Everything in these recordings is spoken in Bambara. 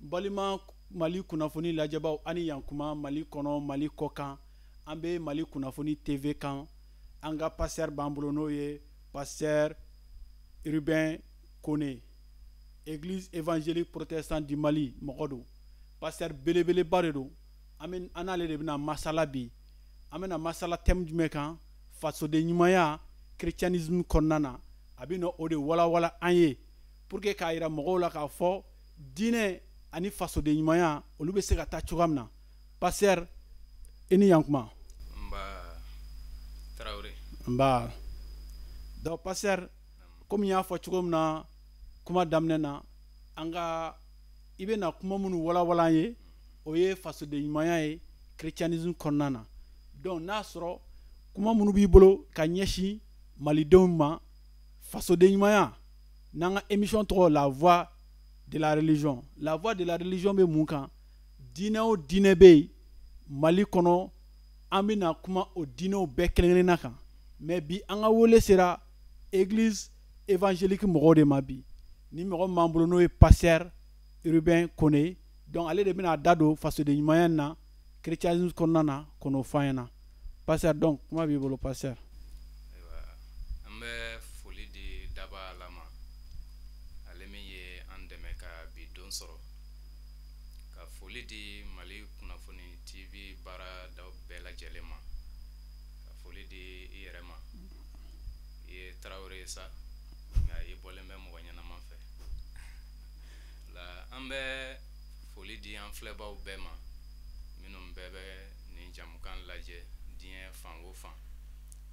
Balima Mali kunnafoni lajɛbaw ani yankuma Mali kɔnɔ Mali kɔkan, an bɛ Mali kunnafoni TV kan. An ka pasteur b'an bolo, n'o ye pasteur Urbain Kone, Église évangélique protestante du Mali mɔgɔ don, pasteur belebeleba de don. An bɛ an n'ale de bɛna masala bi. An bɛna masala thème jumɛn kan? Fasoden ɲumanya christianisme kɔnɔna na. A bɛ na o de walawala an ye pour que k'a yira mɔgɔw la k'a fɔ diinɛ ani fasoden ɲumanya olu bɛ se ka taa cogoya min na. Pasteur, i ni yankuma. Nba, Tarawele. Nba. Donc pasteur, komi n y'a fɔ cogo min na kuma daminɛ na, an ka i bɛna kuma minnu walawala an ye, o ye fasoden ɲumanya ye christianisme kɔnɔna na. Donc n'a sɔrɔ kuma minnu b'i bolo ka ɲɛsin malidenw ma, fasoden ɲumanya, n'an ka émission tɔgɔ La Voix de la religion. La Voix de la religion bɛ mun kan? Diinɛ o diinɛ bɛ yen Mali kɔnɔ, an bɛna kuma o diinɛw bɛɛ kelen kelenna kan. Mais bi an ka wele sera église évangélique mɔgɔw de ma bi. Ni mɔgɔ min b'an bolo, n'o ye pasteur Urbain Kone. Donc ale de bɛna a da don fasoden ɲumanya na christianisme kɔnɔna na, k'o fɔ an ɲɛna. Pasteur, donc kuma b'i bolo, pasteur. Ayiwa, an bɛ foli di daba Ala ma, ale min ye an dɛmɛ ka bi don sɔrɔ, ka foli di Mali kunnafoni TV baaradaw bɛɛ lajɛlen ma, ka foli di i yɛrɛ ma. I ye Tarawele ye sa, nka i bɔlen bɛ mɔgɔ ɲɛnama fɛ la. An bɛ foli di an filɛbaw bɛɛ ma, minnu bɛɛ bɛ nin jamukan lajɛ diɲɛ fan o fan.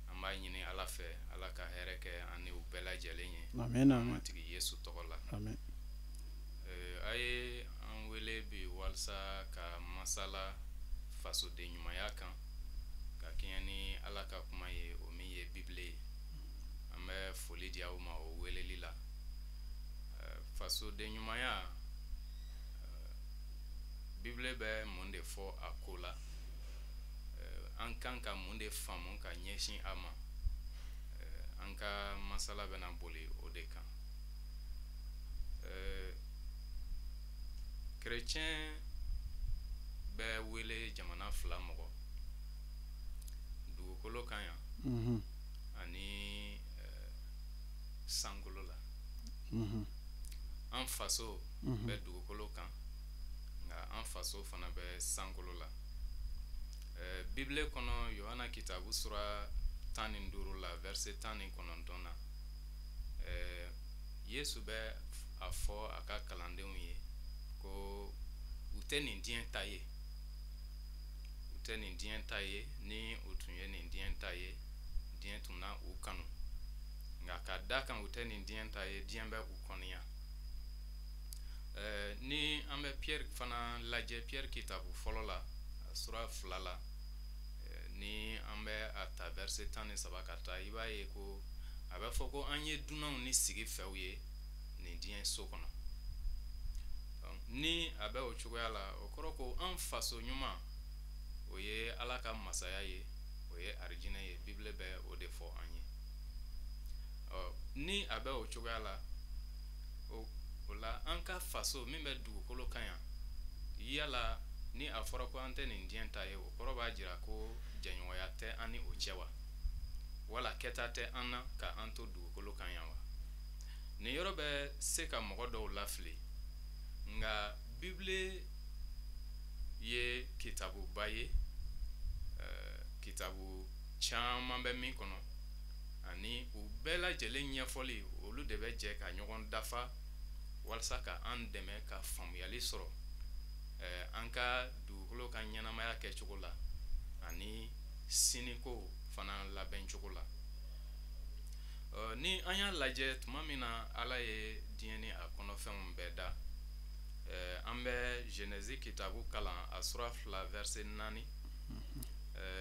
An b'a ɲini Ala fɛ, Ala ka hɛrɛ kɛ an ni u bɛɛ lajɛlen ye. Amen, amen. Matigi Yesu tɔgɔ la. Amen. A ye an wele bi walasa ka masala fasoden ɲumanya kan ka kɛɲɛ ni Ala ka kuma ye, o min ye Bibile ye. An bɛ foli di aw ma o weleli la. Fasoden ɲumanya, Bibile bɛ mun de fɔ a ko la? An kan ka mun de faamu ka ɲɛsin a ma? An ka masala bɛna boli o de kan. Chrétien bɛ wele jamana fila mɔgɔ, dugukolo kan yan ani sankolo la. An faso bɛ dugukolo kan, nka an faso fana bɛ sankolo la. Bibile kɔnɔ, Yohana kitabu sura 15 la, verset 19 na, Yesu bɛ a fɔ a ka kalandenw ye ko u tɛ nin diɲɛ ta ye, u tɛ nin diɲɛ ta ye. Ni u tun ye nin diɲɛ ta ye, diɲɛ tun na u kanu, nka ka da kan u tɛ nin diɲɛ ta ye, diɲɛ bɛ u kɔniya. Ni an bɛ Pierre fana lajɛ, Pierre kitabu fɔlɔ la, sura 2 la, ni an bɛ a ta verset 13 ka taa, i b'a ye ko a bɛ fɔ ko an ye dunanw ni sigi fɛw ye nin diɲɛ so kɔnɔ. Ni a bɛ o cogoya la, o kɔrɔ ko an faso ɲuman, o ye Ala ka masaya ye, o ye arijinɛ ye. Bibile bɛ o de fɔ an ye. Ɔ, ni a bɛ o cogoya la, o la an ka faso min bɛ dugukolo kan yan, yala ni a fɔra ko an tɛ nin diɲɛ ta ye, o kɔrɔ b'a jira ko jɛɲɔgɔnya tɛ an ni o cɛ wa, wala kɛta tɛ an na ka an to dugukolo kan yan wa? Nin yɔrɔ bɛ se ka mɔgɔ dɔw lafili, nka Bibile ye kitabuba ye, kitabu caman bɛ min kɔnɔ, ani u bɛɛ lajɛlen ɲɛfɔli, olu de bɛ jɛ ka ɲɔgɔn dafa walasa ka an dɛmɛ ka faamuyali sɔrɔ an ka dugukolo ka ɲɛnamaya kɛcogo la ani siniko fana labɛn cogo la. Ni an y'a lajɛ, tuma min na Ala ye diɲɛ ni a kɔnɔfɛnw bɛɛ da, an bɛ Genèse kitabu kalan, a sura 2, verset 4.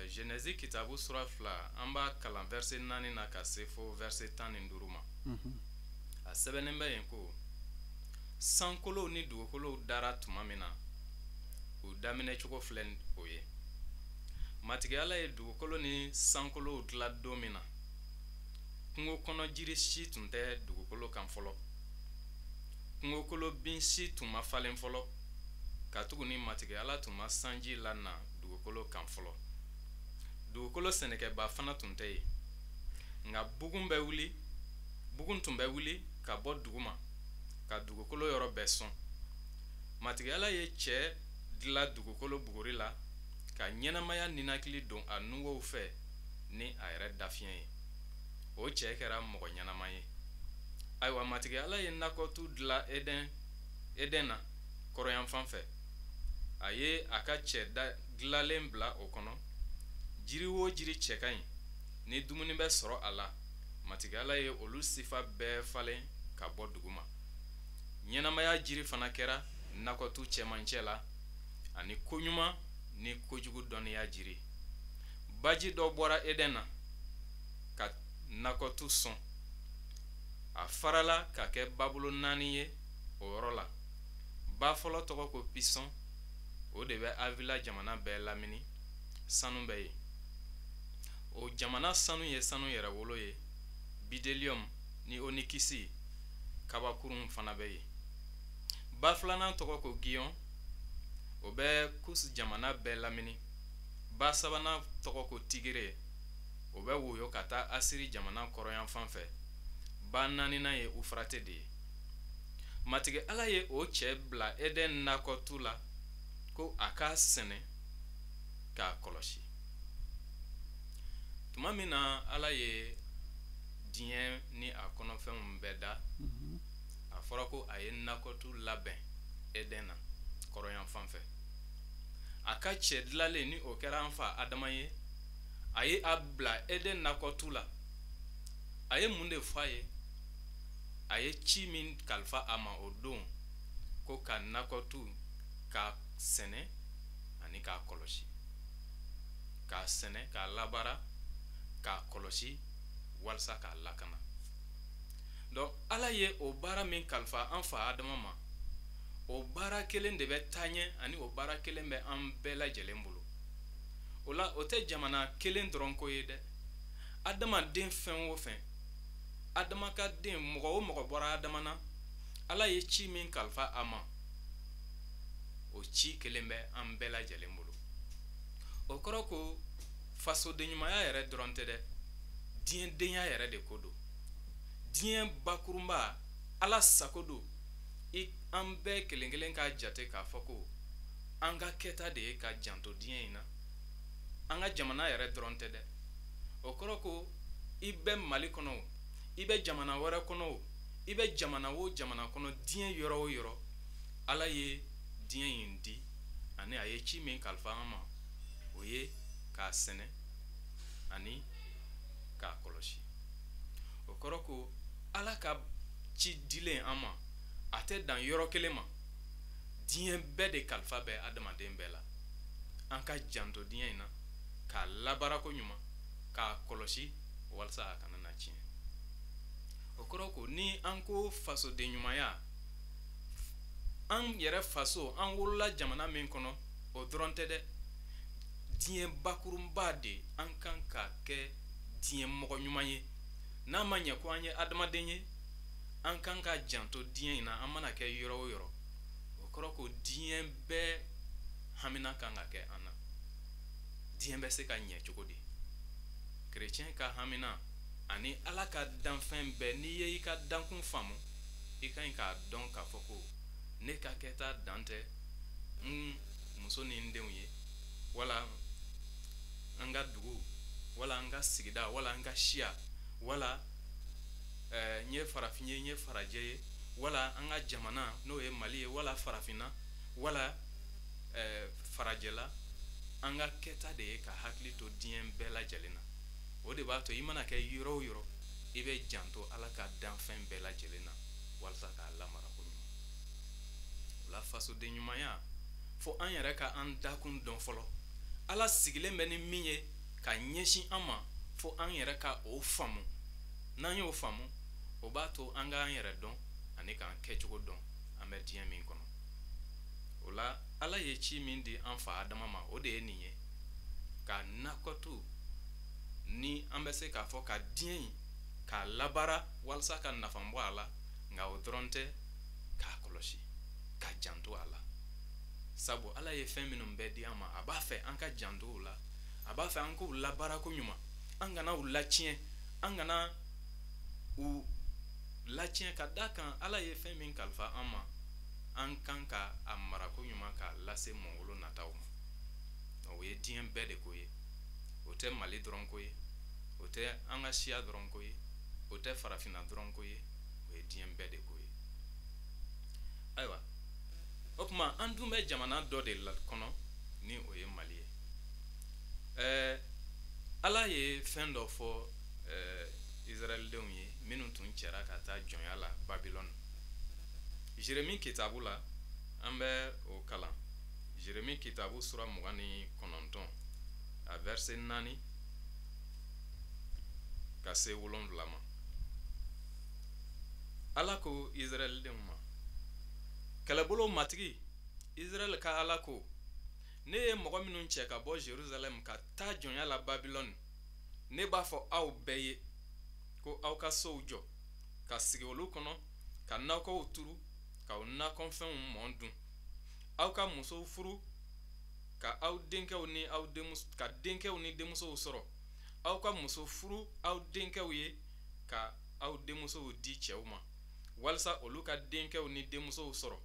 Genèse kitabu sura 2, an b'a kalan verset 4 na ka se fo verset 15 ma. A sɛbɛnnen bɛ yen ko sankolow ni dugukolow dara tuma min na, u daminɛ cogo filɛ o ye. Matigi Ala ye dugukolo ni sankolow dilan don min na, kungo kɔnɔ jiri si tun tɛ dugukolo kan fɔlɔ. Kungokolo bin si tun ma falen fɔlɔ, katuguni Matigi Ala tun ma sanji lana dugukolo kan fɔlɔ. Dugukolo sɛnɛkɛba fana tun tɛ yen, nka bugun tun bɛ wuli ka bɔ duguma ka dugukolo yɔrɔ bɛɛ sɔn. Matigi Ala ye cɛ dila dugukolo buguri la ka ɲɛnamaya ninakili don a nunwow fɛ ni a yɛrɛ dafiɲɛ ye. O cɛ kɛra mɔgɔ ɲɛnama ye. Ayiwa, Matigi Ala ye nakɔtu dila Edɛn na kɔrɔyanfan fɛ. A ye a ka cɛ dilalen bila o kɔnɔ. Jiri o jiri cɛ ka ɲi ni dumuni bɛ sɔrɔ a la, Matigi Ala ye olu sifa bɛɛ falen ka bɔ duguma. Ɲɛnamaya jiri fana kɛra nakɔtu cɛmancɛ la, ani koɲuman ni kojugu dɔnniya jiri. Baji dɔ bɔra Edɛn na ka nakɔtu sɔn. A farala ka kɛ babolo 4 ye o yɔrɔ la. Ba fɔlɔ tɔgɔ ko Pisɔn, o de bɛ Avila jamana bɛɛ lamini, sanu bɛ yen. O jamana sanu ye sanu yɛrɛ wolo ye, bideliyɔmu ni onikisi kabakurun fana bɛ yen. Ba filanan tɔgɔ ko Giyɔn, o bɛ Kus jamana bɛɛ lamini. Ba sabanan tɔgɔ ko Tigere, o bɛ woyo ka taa Asiri jamana kɔrɔyanfan fɛ. Ba naaninan ye Ufrate de ye. Matigi Ala ye o cɛ bila Edɛn nakɔtu la ko a k'a sɛnɛ k'a kɔlɔsi. Tuma min na Ala ye diɲɛ ni a kɔnɔfɛnw bɛɛ da, a fɔra ko a ye nakɔtu labɛn Edɛn na kɔrɔyanfan fɛ. A ka cɛ dilalen ni o kɛra an fa Adama ye, a ye a bila Edɛn nakɔtu la. A ye mun de fɔ a ye? A ye ci min kalifa a ma o don, ko ka nakɔtu k'a sɛnɛ ani k'a kɔlɔsi, k'a sɛnɛ k'a labaara, k'a kɔlɔsi walasa k'a lakana. Donc Ala ye o baara min kalifa an fa Adama ma, o baara kelen de bɛ taa ɲɛ ani o baara kelen bɛ an bɛɛ lajɛlen bolo. O la o tɛ jamana kelen dɔrɔn ko ye dɛ. Adamaden fɛn o fɛn, Adama ka den mɔgɔ o mɔgɔ bɔra Adama na, Ala ye ci min kalifa a ma, o ci kelen bɛ an bɛɛ lajɛlen bolo. O kɔrɔ ko fasodenɲumanya yɛrɛ dɔrɔn tɛ dɛ, diɲɛdenya yɛrɛ de ko don. Diɲɛ bakurunba, Ala sago don i an bɛɛ kelen kelen k'a jate k'a fɔ ko an ka kɛta de ye ka janto diɲɛ in na. An ka jamana yɛrɛ dɔrɔn tɛ dɛ. O kɔrɔ ko i bɛ Mali kɔnɔ o, i bɛ jamana wɛrɛ kɔnɔ o, i bɛ jamana o jamana kɔnɔ, diɲɛ yɔrɔ o yɔrɔ, Ala ye diɲɛ in di ani a ye ci min kalifa an ma, o ye k'a sɛnɛ ani k'a kɔlɔsi. O kɔrɔ ko Ala ka ci dilen an ma, a tɛ dan yɔrɔ kelen ma. Diɲɛ bɛɛ de kalifa bɛ adamaden bɛɛ la. An ka janto diɲɛ in na, k'a labaara ko ɲuman, k'a kɔlɔsi walasa a kana na tiɲɛ. O kɔrɔ ko ni an ko fasoden ɲumanya, an yɛrɛ faso, an wolola jamana min kɔnɔ, o dɔrɔn tɛ dɛ. Diɲɛ bakurunba de an kan ka kɛ diɲɛ mɔgɔ ɲuman ye. N'a ma ɲɛ ko an ye adamaden ye, an kan ka janto diɲɛ in na, an mana kɛ yɔrɔ o yɔrɔ. O kɔrɔ ko diɲɛ bɛɛ hamina kan ka kɛ an na. Diɲɛ bɛ se ka ɲɛ cogo di? Kerecɛn ka hamina ani Ala ka danfɛn bɛɛ, n'i ye i ka dankun faamu, i ka ɲi k'a dɔn k'a fɔ ko ne ka kɛta dan tɛ n muso ni n denw ye, wala an ka dugu, wala an ka sigida, wala an ka siya, wala n ye farafin ye, n ye farajɛ ye, wala an ka jamana n'o ye Mali ye, wala farafinna, wala farajɛla. An ka kɛta de ye ka hakili to diɲɛ bɛɛ lajɛlen na. O de b'a to i mana kɛ yɔrɔ o yɔrɔ, i bɛ janto Ala ka danfɛn bɛɛ lajɛlen na walasa k'a lamara ko ɲuman. O la fasoden ɲumanya, fo an yɛrɛ ka an dakun dɔn fɔlɔ. Ala sigilen bɛ ni min ye ka ɲɛsin an ma, fo an yɛrɛ ka o faamu. N'an y'o faamu, o b'a to an k'an yɛrɛ dɔn ani k'an kɛcogo dɔn an bɛ diɲɛ min kɔnɔ. O la Ala ye ci min di an fa Adama ma, o de ye nin ye, ka nakɔtu ni an bɛ se k'a fɔ ka diɲɛ in k'a labaara walasa ka nafa bɔ a la. Nka o dɔrɔn tɛ, K'a kɔlɔsi, ka janto a la. Sabu Ala ye fɛn minnu bɛɛ di an ma, a b'a fɛ an ka janto u la, a b'a fɛ an k'u labaara ko ɲuman, an kana u latiɲɛ, an kana u latiɲɛ ka da kan Ala ye fɛn min kalifa an ma, an kan ka a mara ko ɲuman k'a lase mɔgɔwolo nataw ma. O ye diɲɛ bɛɛ de ko ye, o tɛ Mali dɔrɔn ko ye, o tɛ an ka siya dɔrɔn ko ye, o tɛ farafinna dɔrɔn ko ye, o ye diɲɛ bɛɛ de ko ye. Ayiwa, o tuma an dun bɛ jamana dɔ de kɔnɔ ni o ye Mali ye. Ala ye fɛn dɔ fɔ Israɛldenw ye minnu tun cɛra ka taa jɔnya la Babilɔni. Jeremi kitabu la, an bɛ o kalan. Jeremi kitabu sura 29, a verset 4 ka se 7 ma. Ala ko Israɛldenw ma, kɛlɛbolo matigi Israɛl ka Ala ko, ne ye mɔgɔ minnu cɛ ka bɔ Jerusalɛm ka taa jɔnya la Babilɔni, ne b'a fɔ aw bɛɛ ye ko aw ka sow jɔ, ka sigi olu kɔnɔ, ka nakɔw turu, ka u nakɔfɛnw mɔn dun. Aw ka musow furu, ka aw denkɛw ni aw denmuso, ka denkɛw ni denmusow sɔrɔ. Aw ka muso furu aw denkɛw ye, ka aw denmusow di cɛw ma, walasa olu ka denkɛw ni denmusow sɔrɔ,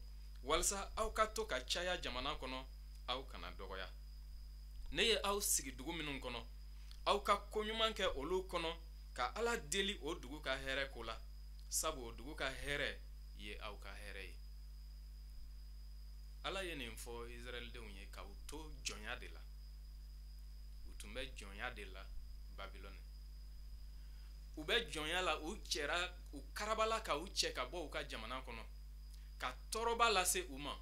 walasa aw ka to ka caya jamana kɔnɔ, aw kana dɔgɔya. Ne ye aw sigi dugu minnu kɔnɔ, aw ka koɲuman kɛ olu kɔnɔ, ka Ala deli o dugu ka hɛrɛ ko la, sabu o dugu ka hɛrɛ ye aw ka hɛrɛ ye. Ala ye nin fɔ Israɛldenw ye k'u to jɔnya de la. U tun bɛ jɔnya de la Babilɔni. U bɛ jɔnya la, u cɛra, u karabala ka u cɛ ka bɔ u ka jamana kɔnɔ, ka tɔɔrɔba lase u ma,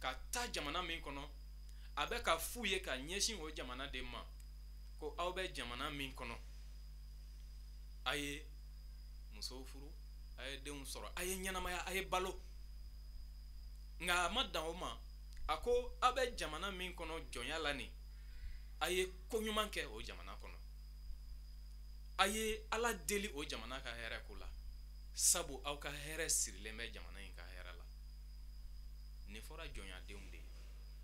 ka taa jamana min kɔnɔ, a bɛ ka f'u ye ka ɲɛsin o jamana de ma, ko aw bɛ jamana min kɔnɔ, a ye musow furu, a ye denw sɔrɔ, a ye ɲɛnamaya, a ye balo. Nka a ma dan o ma, a ko aw bɛ jamana min kɔnɔ jɔnya la nin, a ye ko ɲuman kɛ o jamana kɔnɔ, a ye Ala deli o jamana ka hɛrɛ ko la, sabu aw ka hɛrɛ sirilen bɛ jamana in ka hɛrɛ la. Nin fɔra jɔnyadenw de ye,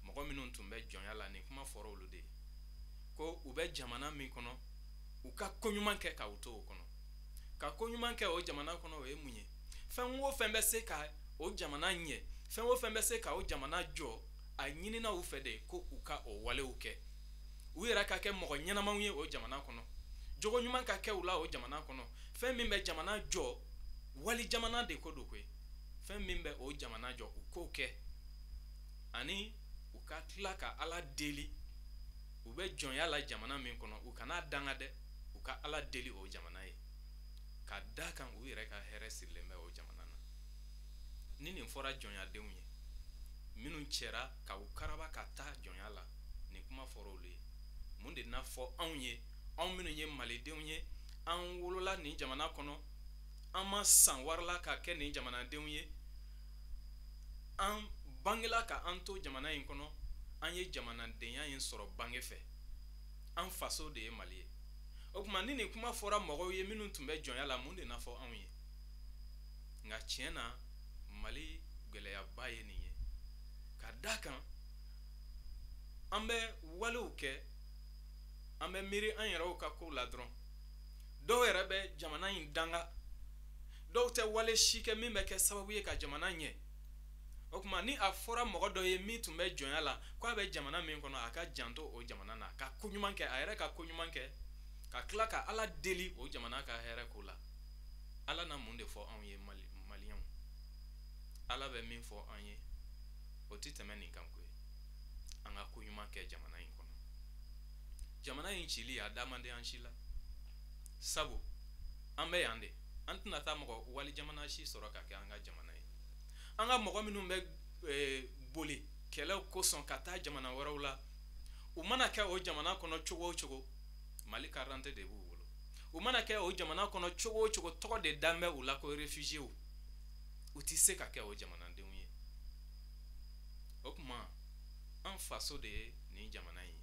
mɔgɔ minnu tun bɛ jɔnya la, nin kuma fɔra olu de ye, ko u bɛ jamana min kɔnɔ, u ka ko ɲuman kɛ k'u to o kɔnɔ. Ka ko ɲuman kɛ o jamana kɔnɔ, o ye mun ye? Fɛn o fɛn bɛ se ka o jamana ɲɛ, fɛn o fɛn bɛ se ka o jamana jɔ, a ɲinina u fɛ de ko u ka o walew kɛ, u yɛrɛ ka kɛ mɔgɔ ɲɛnamaw ye o jamana kɔnɔ, jogo ɲuman ka kɛ u la o jamana kɔnɔ. Fɛn min bɛ jamana jɔ, wali jamana de ko don koyi, fɛn min bɛ o jamana jɔ, u k'o kɛ, ani u ka tila ka Ala deli. U bɛ jɔnya la jamana min kɔnɔ, u kana danga dɛ, u ka Ala deli o jamana ye, ka da kan u yɛrɛ ka hɛrɛ sirilen bɛ o jamana na. Ni nin fɔra jɔnyadenw ye minnu cɛra ka u karaba ka taa jɔnya la, nin kuma fɔra olu ye. Mun de na fɔ anw ye, anw minnu ye malidenw ye, an wolola nin jamana kɔnɔ, an ma san wari la ka kɛ nin jamanadenw ye, an bangela ka an to jamana in kɔnɔ, an ye jamanadenya in sɔrɔ bange fɛ, an faso de ye Mali ye. O tuma ni nin kuma fɔra mɔgɔw ye minnu tun bɛ jɔnya la, mun de na fɔ anw ye? Nka tiɲɛ na, Mali gɛlɛyaba ye nin ye, ka da kan an bɛ walew kɛ, an bɛ miiri an yɛrɛw ka kow la dɔrɔn. Dɔw yɛrɛ bɛ jamana in danga, dɔw tɛ wale si kɛ min bɛ kɛ sababu ye ka jamana ɲɛ. O tuma ni a fɔra mɔgɔ dɔ ye min tun bɛ jɔnya la k'a bɛ jamana min kɔnɔ, a ka janto o jamana na, ka ko ɲuman kɛ, a yɛrɛ ka ko ɲuman kɛ, ka tila ka Ala deli o jamana ka hɛrɛ ko la, Ala na mun de fɔ anw ye Maliyɛnw? Ala bɛ min fɔ an ye, o tɛ tɛmɛ nin kan koyi. An ka ko ɲuman kɛ jamana in kɔnɔ. Jamana in cili a da man di an si la, sabu an bɛ yan de, an tɛna taa mɔgɔ wali jamana si sɔrɔ ka kɛ an ka jamana ye. An ka mɔgɔ minnu bɛ boli kɛlɛw kosɔn ka taa jamana wɛrɛw la, u mana kɛ o jamana kɔnɔ cogo o cogo, Mali carte d'identité de b'u bolo. U mana kɛ o jamana kɔnɔ cogo o cogo, tɔgɔ de dan bɛ u la ko réfugiés, u tɛ se ka kɛ o jamanadenw ye. O tuma an faso de ye nin jamana in ye.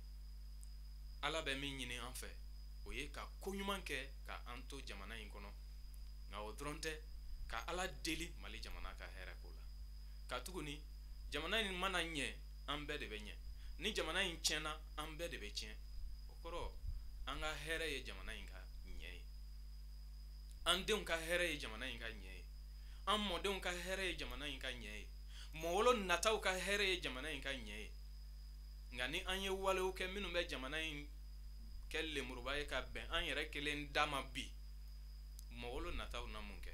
Ala bɛ min ɲini an fɛ, o ye ka ko ɲuman kɛ ka an to jamana in kɔnɔ. Nka o dɔrɔn tɛ, ka Ala deli Mali jamana ka hɛrɛ ko la. Katuguni jamana in mana ɲɛ, an bɛɛ de bɛ ɲɛ. Ni jamana in tiɲɛna, an bɛɛ de bɛ tiɲɛ. O kɔrɔ, an ka hɛrɛ ye jamana in ka ɲɛ ye, an denw ka hɛrɛ ye jamana in ka ɲɛ ye, an mɔdenw ka hɛrɛ ye jamana in ka ɲɛ ye, mɔwolo nataw ka hɛrɛ ye jamana in ka ɲɛ ye. Nka ni an ye walew kɛ minnu bɛ jamana in kɛ lemuruba ye ka bɛn an yɛrɛ kelen da ma bi, mɔwolo nataw na mun kɛ?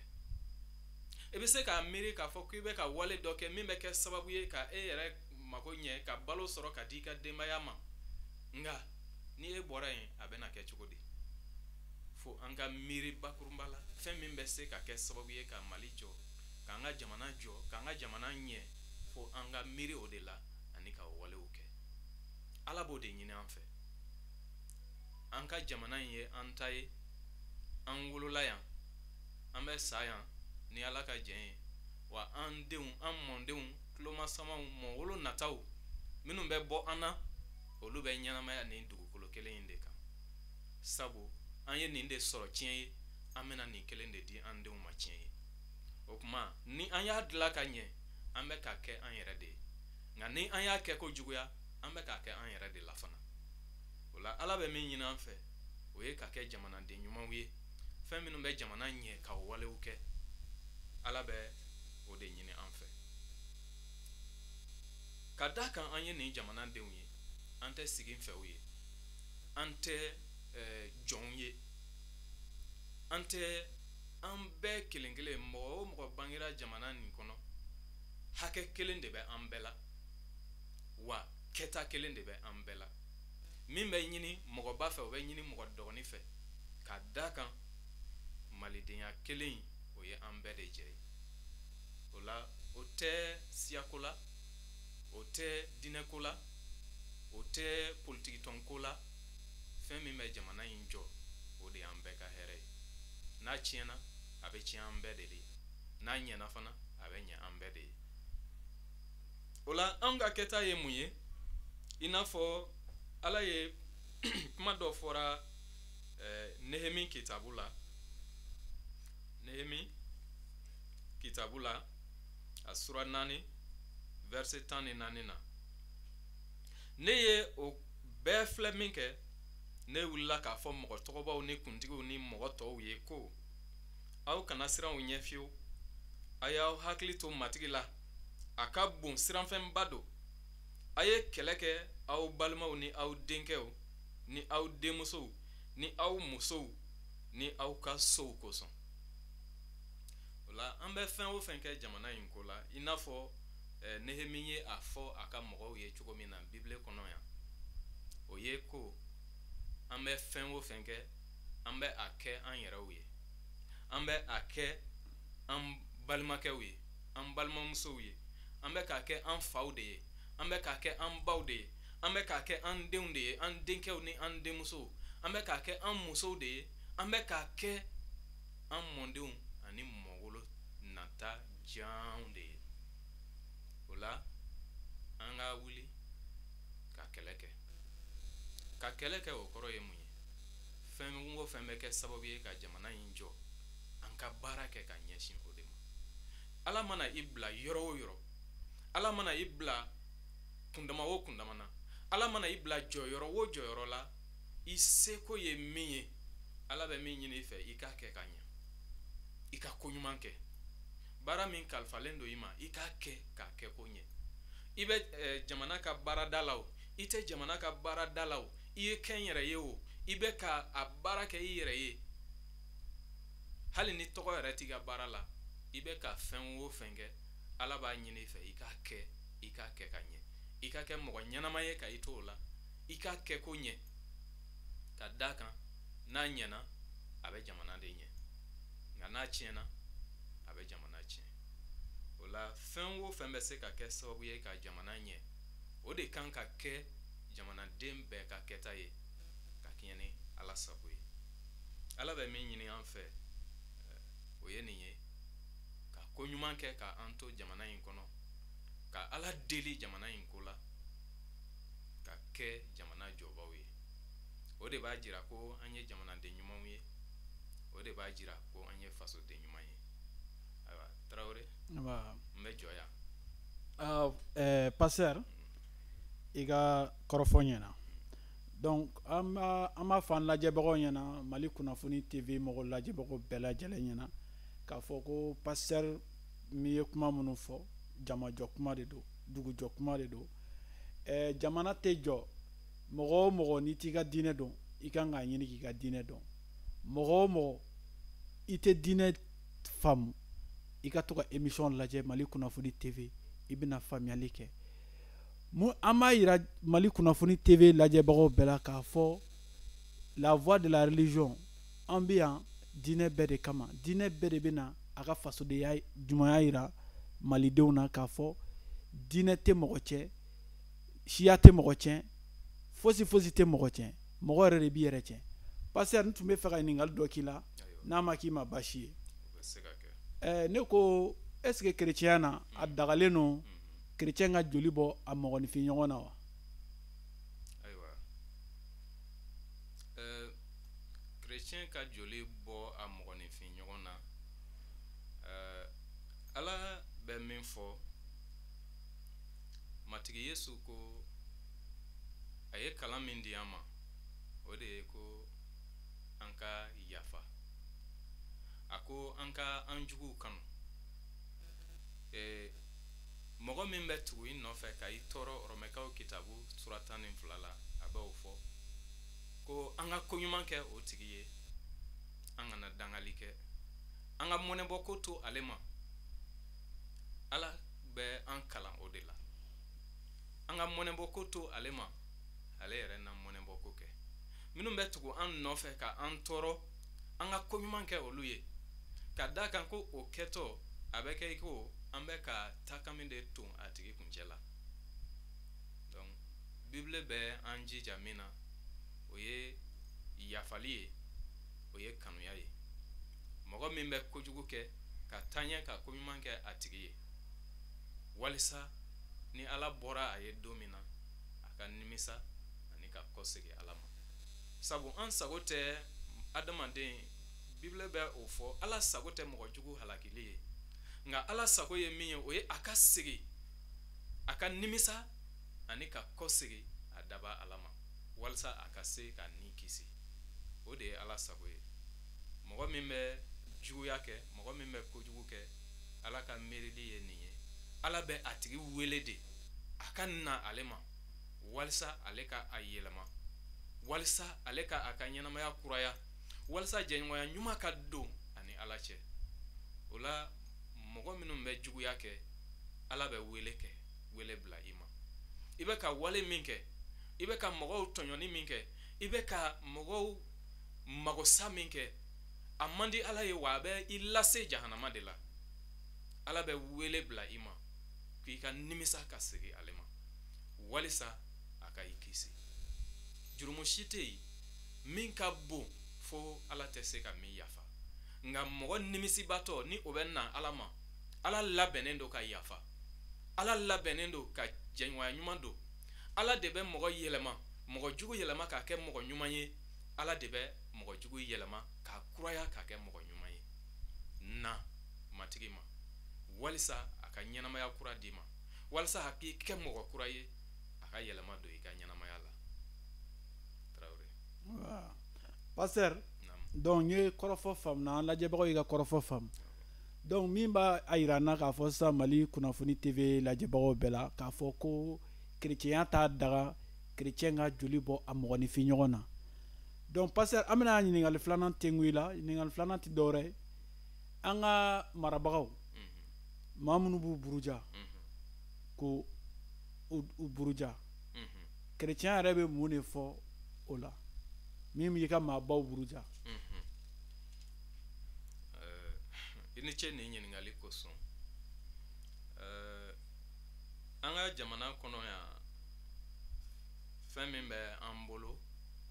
I bɛ se k'a miiri k'a fɔ k'i bɛ ka wale dɔ kɛ min bɛ kɛ sababu ye ka e yɛrɛ mako ɲɛ, ka balo sɔrɔ ka di i ka denbaya ma. Nka ni e bɔra yen, a bɛna kɛ cogo di? Fo an ka miiri bakurunba la, fɛn min bɛ se ka kɛ sababu ye ka Mali jɔ, k'an ka jamana jɔ, k'an ka jamana ɲɛ, fo an ka miiri o de la ani ka walew kɛ. Ala b'o de ɲini an fɛ. An ka jamana in ye an ta ye, an wolola yan, an bɛ sa yan ni Ala ka jɛn ye. Wa an denw, an mɔdenw, tulomasamaw, mɔwolo nataw minnu bɛ bɔ an na, olu bɛ ɲɛnamaya nin dugukolo kelen in de kan. Sabu an ye nin de sɔrɔ tiɲɛ ye, an bɛna nin kelen de di an denw ma tiɲɛ ye. O tuma, ni an y'a dilan ka ɲɛ, an bɛ k'a kɛ an yɛrɛ de ye. Nka ni an y'a kɛ ko juguya, an bɛ k'a kɛ an yɛrɛ de la fana. O la, Ala bɛ min ɲini an fɛ, o ye ka kɛ jamanaden ɲumanw ye, fɛn minnu bɛ jamana ɲɛ ka walew kɛ. Ala bɛ o de ɲini an fɛ. Ka da kan an ye nin jamanadenw ye, an tɛ sigi fɛw ye, an tɛ jɔnw ye, an tɛ. An bɛɛ kelen kelen, mɔgɔ o mɔgɔ bangera jamana nin kɔnɔ, hakɛ kelen de bɛ an bɛɛ la, wa kɛta kelen de bɛ an bɛɛ la. Min bɛ ɲini mɔgɔba fɛ, o bɛ ɲini mɔgɔ dɔgɔnin fɛ. Ka da kan malidenya kelen, o ye an bɛɛ de jɛ ye. O la, o tɛ siyako la, o tɛ diinɛko la, o tɛ politikitɔnko la. Fɛn min bɛ jamana in jɔ, o de y'an bɛɛ ka hɛrɛ ye. N'a tiɲɛna, a bɛ tiɲɛ an bɛɛ de ye. N'a ɲɛna fana, a bɛ ɲɛ an bɛɛ de ye. O la, an ka kɛta ye mun ye? I n'a fɔ Ala ye kuma dɔ fɔra Nehemi kitabu la, Nehemi kitabu la, a sura 4, verset 14 na. Ne ye o bɛɛ filɛ min kɛ, ne wulila k'a fɔ mɔgɔ tɔgɔbaw ni kuntigiw ni mɔgɔ tɔw ye ko: aw kana siran u ɲɛ fiyewu. A y'aw hakili to Matigi la, a ka bon, siranfɛnba don. A ye kɛlɛ kɛ aw balimaw ni aw denkɛw ni aw denmusow ni aw musow ni aw ka sow kosɔn. O la, an bɛ fɛn o fɛn kɛ jamana in ko la, i n'a fɔ Nehemi ye a fɔ a ka mɔgɔw ye cogo min na Bibile kɔnɔ yan, o ye ko an bɛ fɛn o fɛn kɛ, an bɛ a kɛ an yɛrɛw ye, an bɛ a kɛ an balimakɛw ye, an balimamusow ye, an bɛ k'a kɛ an faw de ye, an bɛ k'a kɛ an baw de ye, an bɛ k'a kɛ an denw de ye, an denkɛw ni an denmusow, an bɛ k'a kɛ an musow de ye, an bɛ k'a kɛ an mɔdenw ani mɔwolo nata janw de ye. O la, an ka wuli ka kɛlɛ kɛ. Ka kɛlɛ kɛ, o kɔrɔ ye mun ye? Fɛn o fɛn bɛ kɛ sababu ye ka jamana in jɔ, an ka baara kɛ ka ɲɛsin o de ma. Ala mana i bila yɔrɔ o yɔrɔ, Ala mana i bila kundama o kundama na, Ala mana i bila jɔyɔrɔ o jɔyɔrɔ la, i seko ye min ye, Ala bɛ min ɲini i fɛ, i k'a kɛ ka ɲɛ, i ka ko ɲuman kɛ. Baara min kalifalen don i ma, i k'a kɛ k'a kɛ ko ɲɛ. I bɛ jamana ka baarada la o, i tɛ jamana ka baarada la o, i ye kɛ n yɛrɛ ye o, i bɛ ka a baara kɛ i yɛrɛ ye, hali ni tɔgɔ yɛrɛ t'i ka baara la, i bɛ ka fɛn o fɛn kɛ, Ala b'a ɲini i fɛ i k'a kɛ, i k'a kɛ ka ɲɛ, i ka kɛ mɔgɔ ɲɛnama ye ka i to o la, i k'a kɛ ko ɲɛ. Ka da kan n'a ɲɛna, a bɛ jamana de ɲɛ, nka n'a tiɲɛna, a bɛ jamana tiɲɛ. O la, fɛn o fɛn bɛ se ka kɛ sababu ye ka jamana ɲɛ, o de kan ka kɛ jamanaden bɛɛ ka kɛta ye ka kɛɲɛ ni Ala sago ye. Ala bɛ min ɲini an fɛ, o ye nin ye: ka ko ɲuman kɛ ka an to jamana in kɔnɔ, ka Ala deli jamana in ko la, ka kɛ jamana jɔbaw ye. O de b'a jira ko an ye jamanaden ɲumanw ye, o de b'a jira ko an ye fasoden ɲuman ye. Ayiwa, Tarawele, n bɛ jɔ yan. Pasteur, i ka kɔrɔfɔ ɲɛna. Donc an b'a fɔ an lajɛbagaw ɲɛna, Mali Kunnafoni TV mɔgɔ lajɛbagaw bɛɛ lajɛlen ɲɛna, k'a fɔ ko pasteur min ye kuma minnu fɔ, jamajɔ kuma de don, dugujɔ kuma de don. Jamana tɛ jɔ, mɔgɔ o mɔgɔ n'i t'i ka diinɛ dɔn, i kan k'a ɲini k'i ka diinɛ dɔn. Mɔgɔ o mɔgɔ i tɛ diinɛ faamu, i ka to ka émission lajɛ Mali Kunnafoni TV, i bɛna faamuyali kɛ. An b'a yira Mali Kunnafoni TV lajɛbagaw bɛɛ la k'a fɔ la voix de la religion, an bɛ yan diinɛ bɛɛ de kama. Diinɛ bɛɛ de bɛ na a ka fasodenya ɲumanya yira malidenw na k'a fɔ diinɛ tɛ mɔgɔ cɛ, siya tɛ mɔgɔ tiɲɛ, fosi fosi tɛ mɔgɔ tiɲɛ, mɔgɔ yɛrɛ de b'i yɛrɛ tiɲɛ. Pasteur, n tun bɛ fɛ ka ɲininkali dɔ k'i la, n'a ma k'i ma baasi ye. Ne ko est ce que chrétien na a dagalen don chrétien ka joli bɔ a mɔgɔninfin ɲɔgɔn na wa? Ayiwa, chrétien ka joli bɔ a mɔgɔninfin ɲɔgɔn na, Ala bɛ min fɔ, Matigi Yesu ko a ye kalan min di an ma, o de ye ko an ka yafa. A ko an ka an juguw kanu. Mɔgɔ min bɛ tugu i nɔfɛ ka i tɔɔrɔ, Rɔmɛkaw kitabu sura 12 la, a b'o fɔ ko an ka koɲuman kɛ o tigi ye, an kana dangali kɛ, an ka mɔnɛbɔ ko to ale ma. Ala bɛ an kalan o de la, an ka mɔnɛbɔ ko to ale ma, ale yɛrɛ na mɔnɛbɔ ko kɛ. Minnu bɛ tugu an nɔfɛ ka an tɔɔrɔ, an ka koɲuman kɛ olu ye, ka da kan ko o kɛtɔ a bɛ kɛ i ko an bɛ ka takami de ton a tigi kuncɛ la. Donc Bible bɛ an jija min na, o ye yafali ye, o ye kanuya ye. Mɔgɔ min bɛ kojugu kɛ, ka taa ɲɛ ka koɲuman kɛ a tigi ye, walisa ni Ala bɔra a ye don min na, a ka nimisa ani ka kɔsegin Ala ma. Sabu an sago tɛ adamaden, Bible bɛ o fɔ, Ala sago tɛ mɔgɔ jugu halakili ye, nka Ala sago ye min ye, o ye a ka segin, a ka nimisa ani ka kɔsegin a daba Ala ma, walisa a ka se ka ni kisi. O de ye Ala sago ye. Mɔgɔ min bɛ juguya kɛ, mɔgɔ min bɛ kojugu kɛ, Ala ka miirili ye nin ye. Ala bɛ a tigi wele de a ka na ale ma, walisa ale ka a yɛlɛma, walisa ale ka a ka ɲɛnamaya kuraya, walisa jɛɲɔgɔnya ɲuman ka don ani Ala cɛ. O la, mɔgɔ minnu bɛ juguya kɛ, Ala bɛ wele kɛ, wele bila i ma. I bɛ ka wale min kɛ, i bɛ ka mɔgɔw tɔɲɔni min kɛ, i bɛ ka mɔgɔw magosa min kɛ, a man di Ala ye, wa a bɛ i lase jahanama de la. Ala bɛ wele bila i ma k'i ka nimisa ka segin ale ma, walisa a ka i kisi. Jurumu si tɛ yen min ka bon fo Ala tɛ se ka min yafa, nka mɔgɔ nimisibatɔ ni o bɛ na Ala ma, Ala labɛnnen don ka yafa, Ala labɛnnen don ka jɛɲɔgɔnya ɲuman don. Ala de bɛ mɔgɔ yɛlɛma, mɔgɔ jugu yɛlɛma k'a kɛ mɔgɔ ɲuman ye. Ala de bɛ mɔgɔ jugu yɛlɛma k'a kuraya k'a kɛ mɔgɔ ɲuman ye. Na Matigi ma, walisa a ka ɲɛnamaya kura d'i ma, walisa a k'i kɛ mɔgɔ kura ye, a ka yɛlɛma don i ka ɲɛnamaya la. Tarawele. Pasteur, donc n ye kɔrɔfɔ faamu na, an lajɛbagaw y'i ka kɔrɔfɔ faamu. Donc min b'a a yira n na k'a fɔ sisan Mali Kunnafoni TV lajɛbagaw bɛɛ la k'a fɔ ko chrétien t'a daga chrétien ka joli bɔ a mɔgɔninfin ɲɔgɔn na. Donc pasteur, an bɛna ɲininkali filanan tengu i la. Ɲininkali filanan tɛ dɔwɛrɛ ye, an ka marabagaw, maa minnu b'u buruja, ko u buruja, chrétien yɛrɛ bɛ mun de fɔ o la, min b'i ka maabaw buruja? I ni ce nin ɲininkali kosɔn. An ka jamana kɔnɔ yan, fɛn min bɛ an bolo,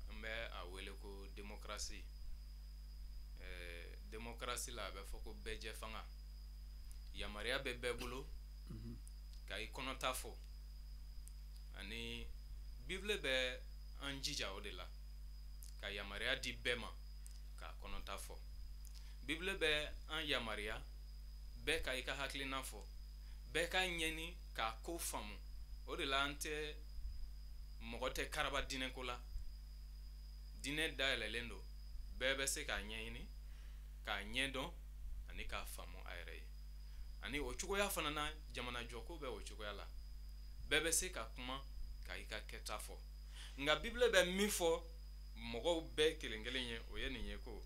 an bɛ a wele ko démocratie. Démocratie la, a bɛ fɔ ko bɛɛjɛ fanga, yamaruya bɛ bɛɛ bolo ka i kɔnɔta fɔ, ani Bible bɛ an jija o de la, ka yamaruya di bɛɛ ma k'a kɔnɔta fɔ. Bible bɛ an yamaruya bɛɛ ka i ka hakilina fɔ, bɛɛ ka ɲɛni. k'a ko faamu. O de la an tɛ mɔgɔ tɛ karaba diinɛko la. Diinɛ dayɛlɛlen don, bɛɛ bɛ se k'a ɲɛɲini, k'a ɲɛdɔn ani k'a faamu a yɛrɛ ye. Ani o cogoya fana na, jamanajɔko bɛ o cogoya la, bɛɛ bɛ se ka kuma ka i ka kɛta fɔ. Nka Bibile bɛ min fɔ mɔgɔw bɛɛ kelen kelen ye, o ye nin ye ko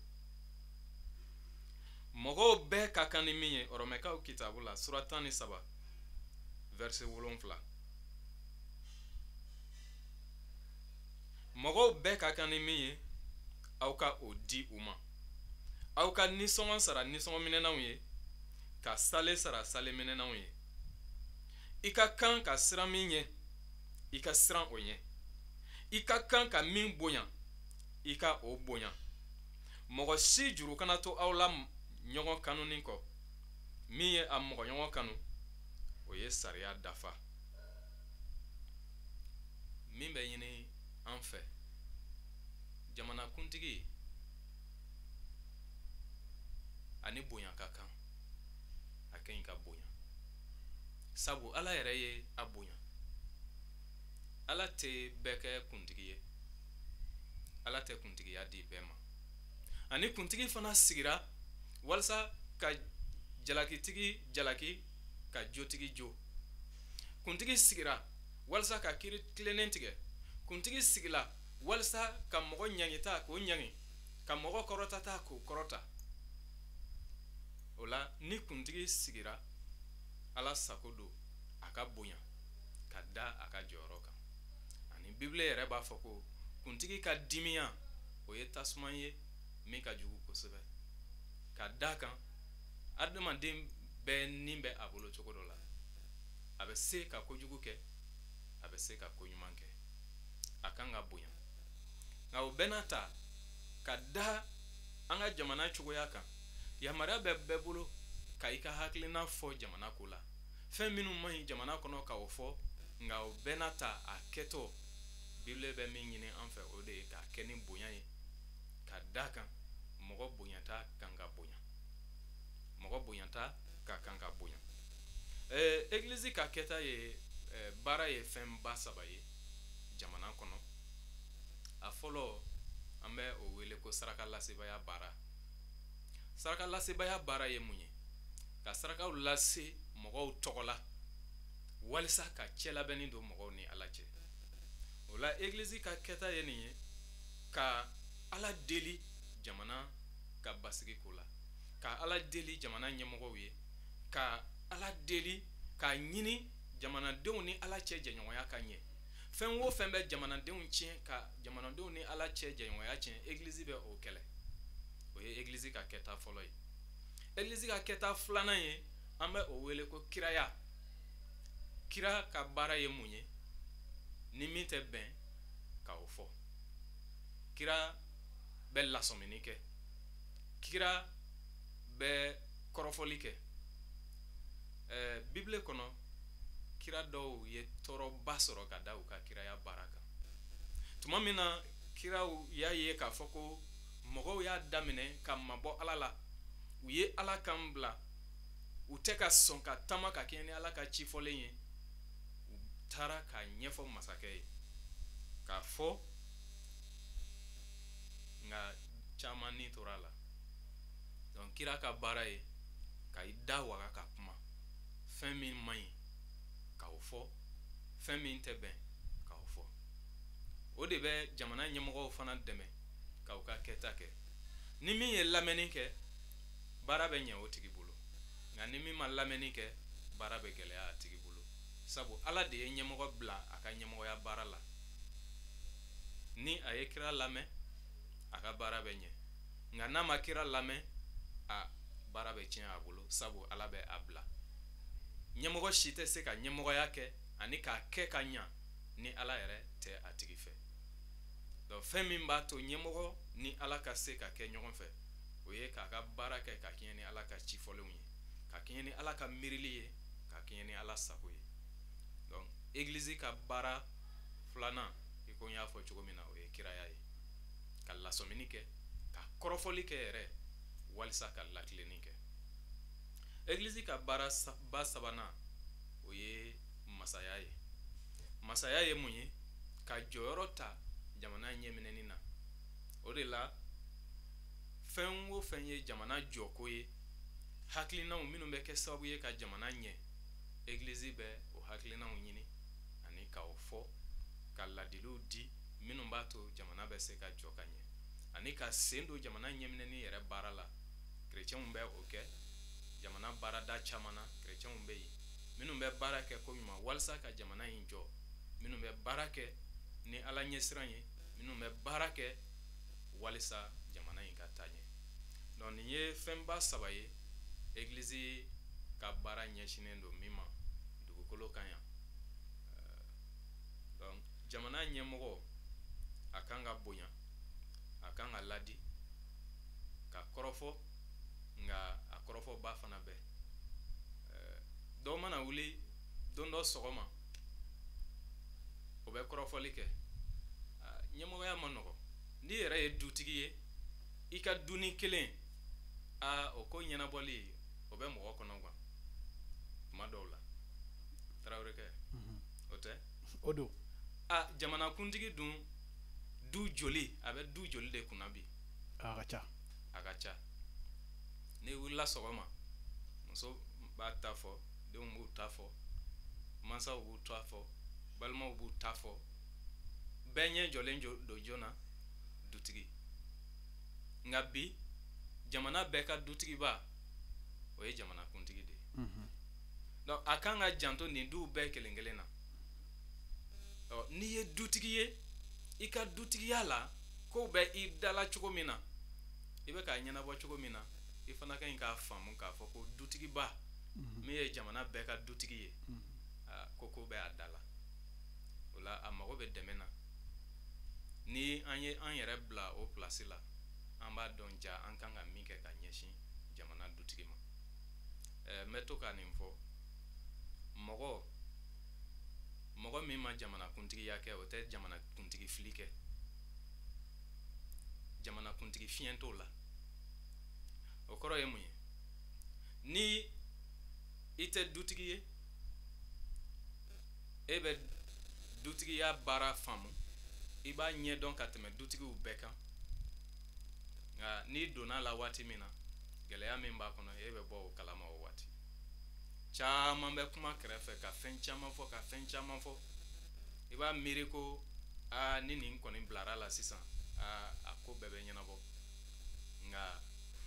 mɔgɔw bɛɛ ka kan ni min ye, Ɔrɔmɛkaw kitabu la, sura 13, verset 7. Mɔgɔw bɛɛ ka kan ni min ye, aw ka o di u ma. Aw ka nisɔngɔ sara nisɔngɔ minɛnanw ye, ka sale sara sale minɛnanw ye. I ka kan ka siran min ɲɛ, i ka siran o ɲɛ. I ka kan ka min bonya, i ka o bonya. Mɔgɔ si juru kana to aw la ɲɔgɔn kanuni kɔ. Min ye a mɔgɔ ɲɔgɔn kanu, o ye sariya dafa. Min bɛ ɲini an fɛ, jamanakuntigi ani bonya ka kan, a ka ɲi ka bonya, sabu Ala yɛrɛ ye a bonya. Ala tɛ bɛɛ kɛ kuntigi ye, Ala tɛ kuntigiya di bɛɛ ma. Ani kuntigi fana sigira walasa ka jalakitigi jalaki, ka jotigi jo. Kuntigi sigira walasa ka kiiri tilennen tigɛ. Kuntigi sigila walasa ka mɔgɔ ɲangita k'o ɲangi, ka mɔgɔ kɔrɔtata k'o kɔrɔta. O la ni kuntigi sigira, Ala sago don a ka bonya ka da a ka jɔyɔrɔ kan. Ani Bibile yɛrɛ b'a fɔ ko kuntigi ka dimiya, o ye tasuma ye min ka jugu kosɛbɛ. Ka da kan adamaden bɛɛ ni bɛ a bolo cogo dɔ la, a bɛ se ka kojugu kɛ, a bɛ se ka koɲuman kɛ, a kan ka bonya. Nka o bɛɛ n'a ta, ka da an ka jamana cogoya kan, yamaruya bɛ bɛɛ bolo ka i ka hakilina fɔ jamana ko la. Fɛn minnu man ɲi jamana kɔnɔ ka o fɔ, nka o bɛɛ n'a ta a kɛtɔ, Bibile bɛ min ɲini an fɛ, o de ye k'a kɛ ni bonya ye, ka da kan mɔgɔ bonyata kan ka bonya, mɔgɔ bonyata ka kan ka bonya. Egilizi ka kɛta ye baara ye fɛnba saba ye jamana kɔnɔ. A fɔlɔ, an bɛ o wele ko saraka lasebaya baara. Saraka lasebaya baara ye mun ye? Ka sarakaw lase mɔgɔw tɔgɔ la walisa ka cɛ labɛnni don mɔgɔw ni Ala cɛ. O la egilizi ka kɛta ye nin ye, ka Ala deli jamana ka basigi ko la, ka Ala deli jamana ɲɛmɔgɔw ye, ka Ala deli k'a ɲini jamanadenw ni Ala cɛ jɛɲɔgɔnya ka ɲɛ. Fɛn o fɛn bɛ jamanadenw tiɲɛ, ka jamanadenw ni Ala cɛ jɛɲɔgɔnya tiɲɛ, egilizi bɛ o kɛlɛ. O ye egilizi ka kɛta fɔlɔ ye. Egilizi ka kɛta filanan ye, an bɛ o wele ko kiraya. Kira ka baara ye mun ye? Ni min tɛ bɛn, ka o fɔ. Kira bɛ lasɔmini kɛ, kira bɛ kɔrɔfɔli kɛ. Bibile kɔnɔ, kira dɔw ye tɔɔrɔba sɔrɔ ka da u ka kiraya baara kan. Tuma min na kiraw y'a ye k'a fɔ ko mɔgɔw y'a daminɛ ka mabɔ Ala la, u ye Ala kan bila, u tɛ ka sɔn ka taama ka kɛɲɛ ni Ala ka ci fɔlen ye, u taara k'a ɲɛfɔ masakɛ ye k'a fɔ, nka caman ni tora a la. Donc kira ka baara ye ka i da waga ka kuma, fɛn min man ɲi k'o fɔ, fɛn min tɛ bɛn k'o fɔ. O de bɛ jamana ɲɛmɔgɔw fana dɛmɛ k'u ka kɛta kɛ. Ni min ye lamɛnni kɛ, baara bɛ ɲɛ o tigi bolo, nka ni min ma lamɛnni kɛ, baara bɛ gɛlɛya a tigi bolo. Sabu Ala de ye ɲɛmɔgɔ bila a ka ɲɛmɔgɔya baara la. Ni a ye kira lamɛn, a ka baara bɛ ɲɛ, nka n'a ma kira lamɛn, a baara bɛ tiɲɛ a bolo, sabu Ala bɛ a bila. Ɲɛmɔgɔ si tɛ se ka ɲɛmɔgɔya kɛ ani k'a kɛ ka ɲa ni Ala yɛrɛ tɛ a tigi fɛ. Donc fɛn min b'a to ɲɛmɔgɔ ni Ala ka se ka kɛ ɲɔgɔn fɛ, o ye k'a ka baara kɛ ka kɛɲɛ ni Ala ka ci fɔlenw ye, ka kɛɲɛ ni Ala ka miirili ye, ka kɛɲɛ ni Ala sago ye. Donc egilizi ka baara filanan, i ko n y'a fɔ cogo min na, o ye kiraya ye, ka lasɔmini kɛ, ka kɔrɔfɔli kɛ yɛrɛ walisa ka latilenni kɛ. Egilizi ka baara ba sabanan, o ye masaya ye. Masaya ye mun ye? Ka jɔyɔrɔ ta jamana ɲɛminɛni na. O de la fɛn o fɛn ye jamana jɔko ye, hakilinaw minnu bɛ kɛ sababu ye ka jamana ɲɛ, egilizi bɛ o hakilinaw ɲini ani k'o fɔ, ka ladiliw di minnu b'a to jamana bɛ se ka jɔ ka ɲɛ, ani ka sen don jamana ɲɛminɛni yɛrɛ baara la. Kerecɛnw bɛ o kɛ jamana baarada caman na. Kerecɛnw bɛ yen minnu bɛ baara kɛ ko ɲuman walasa ka jamana in jɔ, minnu bɛ baara kɛ ni Ala ɲɛsiran ye, minnu bɛ baara kɛ walisa jamana in ka taa ɲɛ. Donc nin ye fɛnba saba ye egilizi ka baara ɲɛsinnen don min ma dugukolo kan yan. Donc jamana ɲɛmɔgɔ a kan ka bonya, a kan ka ladi, ka kɔrɔfɔ, nka a kɔrɔfɔba fana bɛ. Dɔw mana wuli don dɔ sɔgɔma, o bɛ kɔrɔfɔli kɛ. Ɲɛmɔgɔya ma nɔgɔ. N'i yɛrɛ ye dutigi ye, i ka dunni kelen, o ko ɲɛnabɔli o bɛ mɔgɔ kɔnɔ gan tuma dɔw la. Tarawelekɛ, o tɛ? O don. Jamanakuntigi dun, du joli, a bɛ du joli de kunna bi? A ka ca. A ka ca. N'i wulila sɔgɔma, muso b'a ta fɔ, denw b'u ta fɔ, mansaw b'u ta fɔ, balimaw b'u ta fɔ, bɛɛ ɲɛ jɔlen don joona dutigi. Nka bi jamana bɛɛ ka dutigiba o ye jamanakuntigi de ye. Donc a kan ka janto nin duw bɛɛ kelen kelen na. N'i ye dutigi ye, i ka dutigiya la kow bɛ i dala cogo min na, i bɛ k'a ɲɛnabɔ cogo min na, i fana ka ɲi k'a faamu k'a fɔ ko dutigiba min ye jamana bɛɛ ka dutigi ye, ko bɛ a da la. O la a mago bɛ dɛmɛ na. Ni an ye an yɛrɛ bila o place la, an b'a dɔn ja an kan ka min kɛ ka ɲɛsin jamana dutigi ma. N bɛ to ka nin fɔ, mɔgɔ min ma jamanakuntigiya kɛ, o tɛ jamanakuntigi fili kɛ. Jamanakuntigi fiɲɛ t'o la. O kɔrɔ ye mun ye? Ni i tɛ dutigi ye, e bɛ dutigiya baara faamu, i b'a ɲɛdɔn ka tɛmɛ dutigiw bɛɛ kan. Nka n'i donna a la waati min na, gɛlɛya min b'a kɔnɔ, e bɛ bɔ o kalama o waati. Caman bɛ kuma kɛrɛfɛ ka fɛn caman fɔ, ka fɛn caman fɔ. I b'a miiri ko ni nin kɔni bilara la sisan, a ko bɛɛ bɛ ɲɛnabɔ. Nka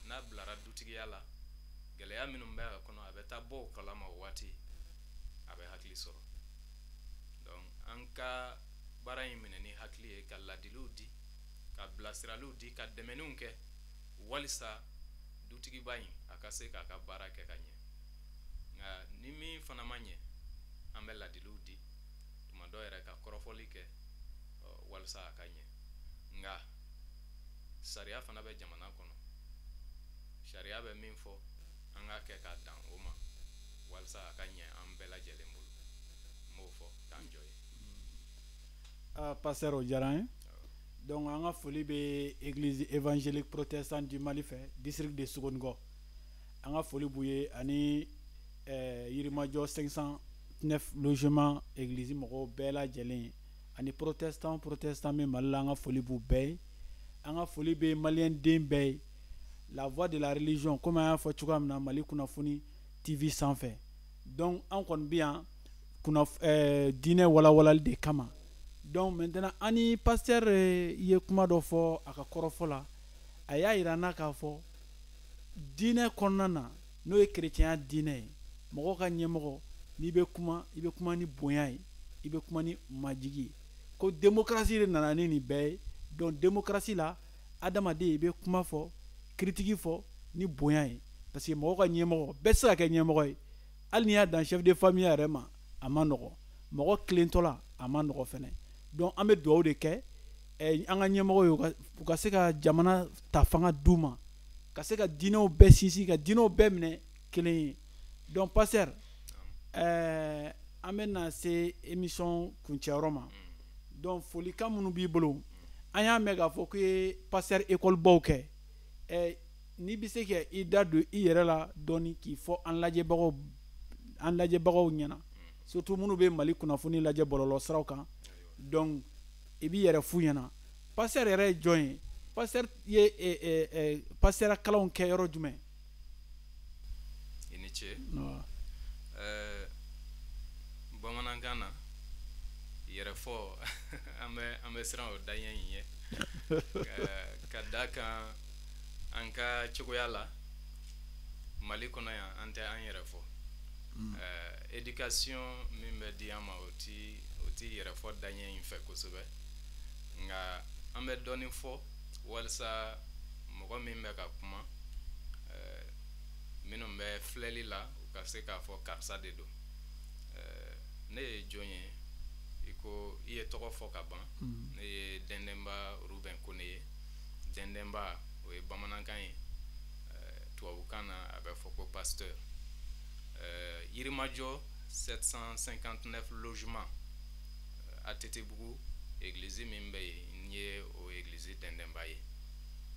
n'a bilara dutigiya la, gɛlɛya minnu bɛ a kɔnɔ, a bɛ taa bɔ o kalama o waati, a bɛ hakili sɔrɔ. Donc an ka baara in minɛ ni hakili ye, ka ladiliw di, ka bilasiraliw di, ka dɛmɛniw kɛ walisa dutigiba in a ka se k'a ka baara kɛ ka ɲɛ. Nka ni min fana ma ɲɛ, an bɛ ladiliw di, tuma dɔ yɛrɛ ka kɔrɔfɔli kɛ walisa a ka ɲɛ. Nka sariya fana bɛ jamana kɔnɔ. Sariya bɛ min fɔ, an k'a kɛ k'a dan o ma walisa a ka ɲɛ an bɛɛ lajɛlen bolo. N b'o fɔ k'an jɔ ye. Pasteur, o diyara an ye. Donc an ka foli bɛ église évangélique protestante du Mali fɛ, district de Sogonikɔ. An ka foli b'u ye ani Yirimajɔ 509 logement église mɔgɔw bɛɛ lajɛlen ye, ani protestant min Mali la, an ka foli b'u bɛɛ ye. An ka foli bɛ maliyɛn den bɛɛ ye. La voix de la religion, komi an y'a fɔ cogoya min na Mali kunnafoni TV sanfɛ. Donc an kɔni bɛ yan diinɛ walawalali de kama. Donc maintenant an ni pasteur ye kuma dɔ fɔ a ka kɔrɔfɔ la. A y'a yira n na k'a fɔ diinɛ kɔnɔna na, n'o ye kerecɛnya diinɛ ye, mɔgɔ ka ɲɛmɔgɔ, n'i bɛ kuma, i bɛ kuma ni bonya ye, i bɛ kuma ni majigi ye. Ko démocratie de nana ni nin bɛɛ ye. Donc démocratie la, adamaden i bɛ kuma fɔ, critique fɔ ni bonya ye, parce que mɔgɔ ka ɲɛmɔgɔ bɛɛ tɛ se ka kɛ ɲɛmɔgɔ ye. Hali n'i y'a dan chef de famille yɛrɛ ma, a ma nɔgɔ. Mɔgɔ kelentɔ la, a ma nɔgɔ fɛnɛ. Donc an bɛ dugawu de kɛ an ka ɲɛmɔgɔ ye, u ka se ka jamana ta fanga d'u ma, ka se ka diinɛw bɛɛ sinsin, ka diinɛw bɛɛ minɛ kelen ye. Donc pasteur, an bɛ na se émission kuncɛyɔrɔ ma. Donc folikan minnu b'i bolo, an y'a mɛn k'a fɔ k'i ye pasteur école baw kɛ. N'i bɛ se ka i da don i yɛrɛ la dɔɔni k'i fɔ an lajɛbagaw ɲɛna. Surtout minnu bɛ Mali kunnafoni lajɛ bɔlɔlɔ siraw kan. Donc i b'i yɛrɛ f'u ɲɛna. Pasteur yɛrɛ ye jɔn ye? Pasteur ye pasteur kalanw kɛ yɔrɔ jumɛn? I ni ce. Bamanankan na yɛrɛfɔ an bɛ siran o daɲɛ in ye ka da kan an ka cogoya la Mali kɔnɔ yan, an tɛ an yɛrɛ fɔ. Éducation min bɛ di an ma, o ti yɛrɛfɔ daɲɛ in fɛ kosɛbɛ, nka an bɛ dɔɔnin fɔ walasa mɔgɔ min bɛ ka kuma, minnu bɛ filɛli la, u ka se k'a fɔ karisa de don. Ne ye jɔn ye? I ko i ye tɔgɔ fɔ ka ban. Ne ye Dɛndɛnba Ruben Kone ye. Dɛndɛnba, o ye bamanankan ye, tubabukan na a bɛ fɔ ko pasteur. Yirimajɔ 759 logement, ATT-bugu église min bɛ yen, n ye o église dɛndɛnba ye,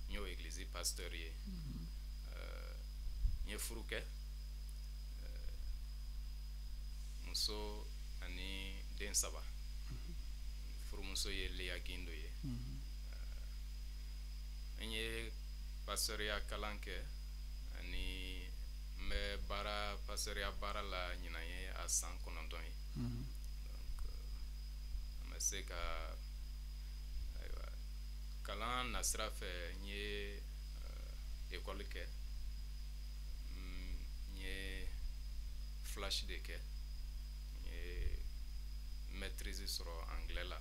n y'o église pasteur ye. N ye furu kɛ, muso ani den 3. Furumuso ye Leya Gindo ye. N ye pasteuriya kalan kɛ ani n bɛ baara pasteuriya baara la. Ɲinan ye a san 9 ye. Donc an bɛ se ka, ayiwa, kalan nasira fɛ, n ye école kɛ, n ye flash de kɛ, n ye maîtrise sɔrɔ anglais la.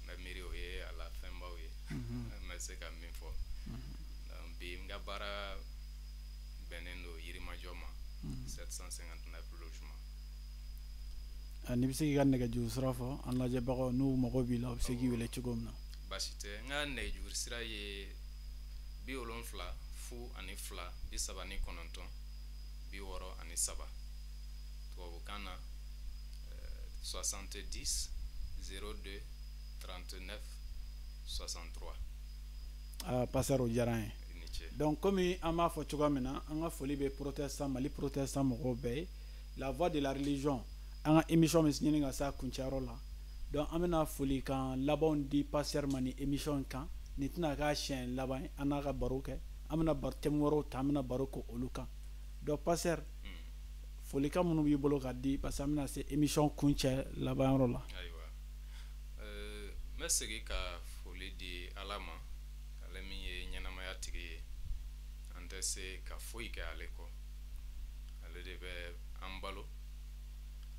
N bɛ miiri o ye a la fɛnbaw ye n bɛ se ka min fɔ. Donc bi n ka baara bɛnnen don Yirimajɔ ma, 759 logement. N'i bɛ se k'i ka nɛgɛjuru sira fɔ an lajɛbagaw, n'u mago b'i la, u bɛ se k'i wele cogo min na. Baasi tɛ. N ka nɛgɛjuru sira ye 70 02 39 63, tubabukan na 70 02 39 63. Aa, pasteur, o diyara an ye. I ni ce. Donc komi an b'a fɔ cogoya min na, an ka foli bɛ protestant, Mali protestant mɔgɔw bɛɛ ye. La Voix de la Religion, an ka émission bɛ ɲini ka se a kuncɛyɔrɔ la. Donc an bɛna foli kan labanw di pasteur ma ni émission in kan. Nin tɛna k'a siɲɛ laban ye an n'a ka baro kɛ. An bɛna baro thème wɛrɛw ta, an bɛna baro kɛ olu kan. Donc pasteur, folikan minnu b'i bolo ka di, parce que an bɛna se émission kuncɛ laban yɔrɔ la. Ayiwa, n bɛ segin ka foli di Ala ma, ale min ye ɲɛnamaya tigi ye. An tɛ se ka foyi kɛ ale kɔ, ale de bɛ an balo.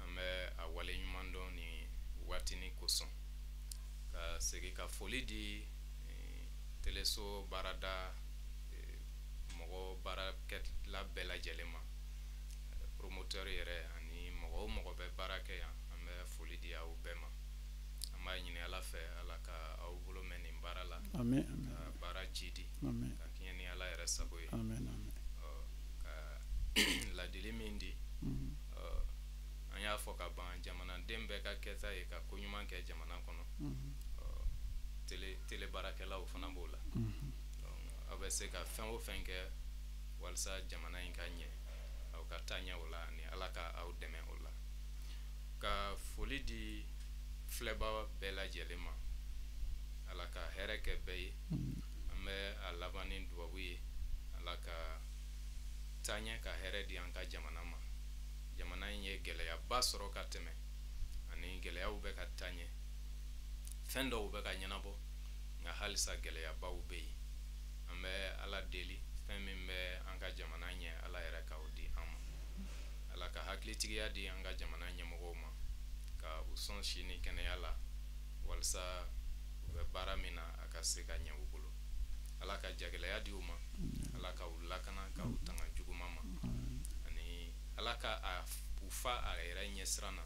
An bɛ a waleɲuman dɔn ni waatini kosɔn. Ka segin ka foli di teleso baarada mɔgɔ baarakɛla bɛɛ lajɛlen ma, promoteur yɛrɛ ani mɔgɔ o mɔgɔ bɛ baara kɛ yan, an bɛ foli di aw bɛɛ ma. An b'a ɲini Ala fɛ, Ala ka aw bolo mɛn nin baara la, Amin. ka baara jidi, Amin. ka kɛɲɛ ni Ala yɛrɛ sago ye. Amin, amin. Ɔ, ka ladili min di, ɔ, an y'a fɔ ka ban, jamanaden bɛɛ ka kɛta ye ka ko ɲuman kɛ jamana kɔnɔ. Ɔ, télé baarakɛlaw fana b'o la. Donc aw bɛ se ka fɛn o fɛn kɛ walasa jamana in ka ɲɛ, aw ka taa ɲɛ o la, ani Ala ka aw dɛmɛ o la. Ka foli di filɛba bɛɛ lajɛlen ma, Ala ka hɛrɛ kɛ bɛɛ ye. An bɛ a laban ni dubabu ye, Ala ka taa ɲɛ ka hɛrɛ di an ka jamana ma. Jamana in ye gɛlɛyaba sɔrɔ ka tɛmɛ, ani gɛlɛyaw bɛ ka taa ɲɛ, fɛn dɔw bɛ ka ɲɛnabɔ, nka halisa gɛlɛyabaw bɛ yen. An bɛ Ala deli, fɛn min bɛ an ka jamana ɲɛ, Ala yɛrɛ k'o di an ma. Ala ka hakilitigiya di an ka jamana ɲɛmɔgɔw ma, ka u sɔn si ni kɛnɛya la, walasa u bɛ baara min na, a ka se ka ɲɛ u bolo. Ala ka jagɛlɛya di u ma, Ala ka u lakana, ka u tanga juguman ma, ani Ala ka a u fa a yɛrɛ ɲɛsiran na,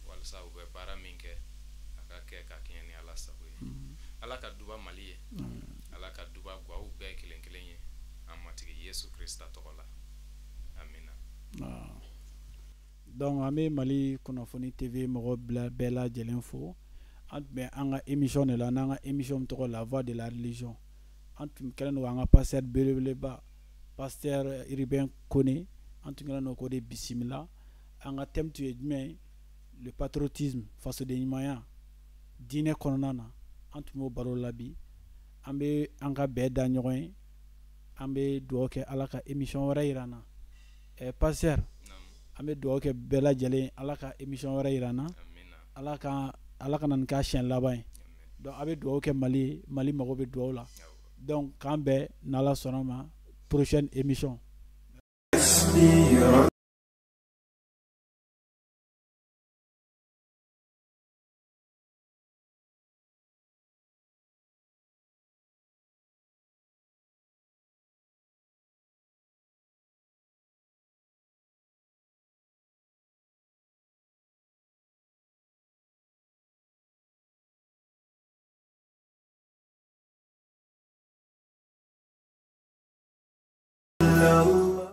walasa u bɛ baara min kɛ, a ka kɛ ka kɛɲɛ ni Ala sago ye. Ala ka duba Mali ye, Ala ka duba gaw bɛɛ kelen kelen ye, an Matigi Yesu Krista tɔgɔ la, amina. Donc an bɛ Mali kunnafoni TV mɔgɔ bila bɛɛ lajɛlen fo. An tun bɛ an ka émission de la, n'an ka émission tɔgɔ La Voix de la Religion. An tun kɛlen don k'an ka pasteur belebeleba, pasteur Ruben Kone, an tun kɛlen don k'o de bisimila. An ka thème tun ye jumɛn ye? Le patriotisme, fasoden ɲumanya diinɛ kɔnɔna na. An tun b'o baro la bi. An bɛ an ka bɛɛ da ɲɔgɔn ye. An bɛ dugawu kɛ, Ala ka émission wɛrɛ yira an na. Pasteur, an bɛ dugawu kɛ bɛɛ lajɛlen, Ala ka émission wɛrɛ yira an na. Ala ka na nin k'a siɲɛ laban ye. Donc a bɛ dugawu kɛ Mali ye, Mali mago bɛ dugawu la. Donc k'an bɛn, n'Ala sɔnna ma, prochaine émission.